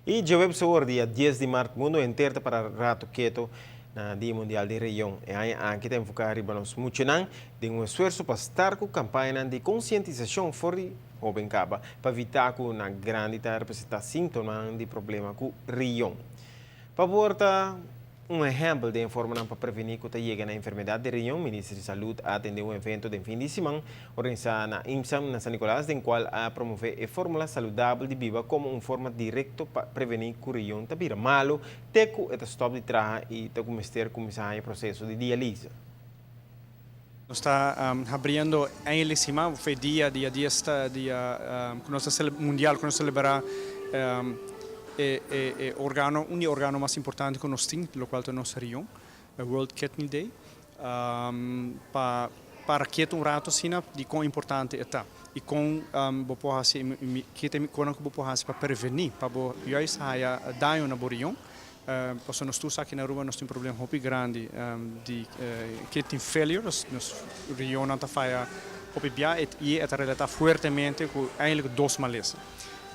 Y diahuebs awor, dia 10 di maart, mundo henter ta para rato keto na Dia Mundial di Riñon. E aña aki ta enfoca riba nos muchanan den un esfuerso pa start cu campañanan di concientisacion for di hoben caba pa evita cu na grandi ta representa sintomanan di problema cu riñon. Pa por ta un ehempel den formanan pa preveni cu ta yega na enfermedad di riñon, Minister di Salud a atende un evento den fin di siman organisa na IMSAM na San Nicolas, den cual a promove e formula saludabel di biba como un forma directo pa preveni cu riñon ta bira malo te cu e ta stop di traha y ta cu mester cuminsa haña proceso di dialise. Nos ta habriendo eindelijk siman, fe dia, dia 10 ta dia cu nos ta mundial cu nos ta celebra e e organo, un di e organo mas importante cu nos tin, locual ta nos riñon, World Kidney Day, pa para keto un rato asina di con importante e ta y con bo por haci, ki ta e conan cu bo por haci pa preveni pa bo juist haya daño na bo riñon. Pasobra nos tur sa aki na Aruba nos tin problema hopi grandi di kidney failure, nos riñonnan ta faya hopi bia y e ta relata fuertemente cu eigenlijk dos malesa,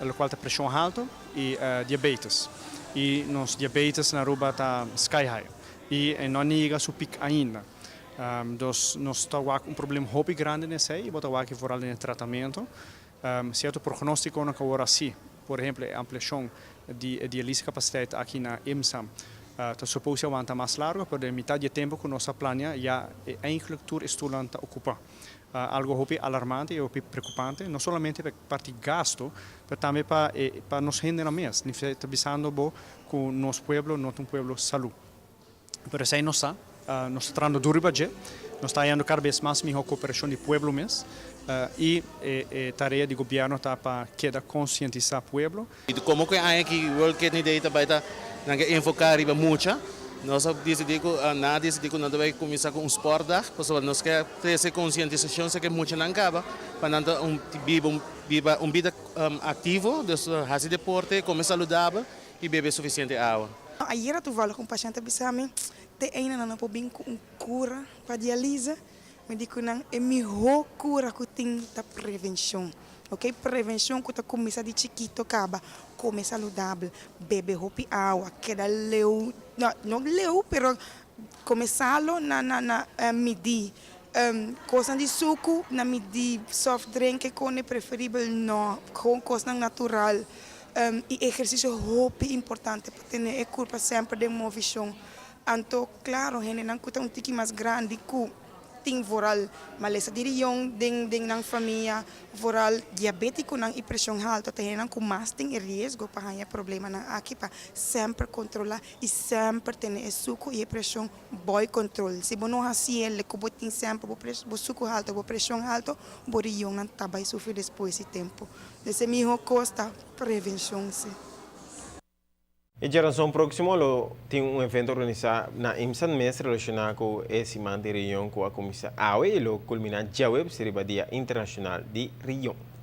locual ta presion halto y diabetes. Y nos diabetes na Aruba ta sky high y e no a niega su piek ainda. Dus nos ta wak un problema hopi grandi den esey y bo ta wak vooral den e tratamento. Cierto prognosticonan cu awor haci, por ehemplo e ampliacion di e dialyse capaciteit aki na IMSAM ta supose awanta mas largo, pero den mitad di e tempo cu nos a planea ya e eigenlijk tur e stoelnan ta ocupa. Algo hopi alarmante y hopi preocupante, no solamente pa e parti gasto, pero tambe pa e pa nos hendenan mes. Ta bisando bo cu nos pueblo no ta un pueblo salud. Pero esei nos sa, nos ta trahando duro riba dje, nos ta hayando kada bes mas miho koperashon di pueblo mes i e tarea di gobièrnu ta pa keda konsientisá pueblo. I komo ku e aña aki World Kidney Day ta bai ta nan ke enfoká riba mucha, nos a disidí ku nan a disidí ku nan ta bai kuminsá ku un sportdag pasobra nos ke trese konsientisashon sa ke muchanan kaba pa nan ta un biba un biba un bida aktivo, dus hasi deporte, kome saludabel i bebe sufisiente awa. Ayera toevallig un pashent a bisa mi, te eina nan no por bin ku un kura pa dialise. Mi di ku nan e mihó kura ku tin ta prevenshon. Ok, prevenshon ku ta kuminsá di chikito kaba, kome saludabel, bebe hopi awa, keda leu, no, no leu pero kome salo na na na midí. Kosnan di suku na midí, soft drink e kone preferibel no, gewoon kosnan natural. Y ehercicio hopi importante pa tene e curpa semper den movicion. Anto claro hendenan cu ta un tiki mas grandi cu tin vooral malesa di riñon den den nan famia, vooral diabeticonan y presion halto ta hendenan cu mas tin e riesgo pa haña problemanan aki pa semper controla y semper tene e sucu y e presion boy control. Si bo no haci el cu bo tin semper bo bo sucu halto, bo presion halto, bo riñonnan ta bay sufri despues di tempo. Esei miho kos ta prevenshon si. E djaranson próksimo lo tin un evento organisá na IMSAN mes relashoná ku e siman di riñon ku a kuminsá awe i lo kulminá djaweps riba Dia Internashonal di Riñon.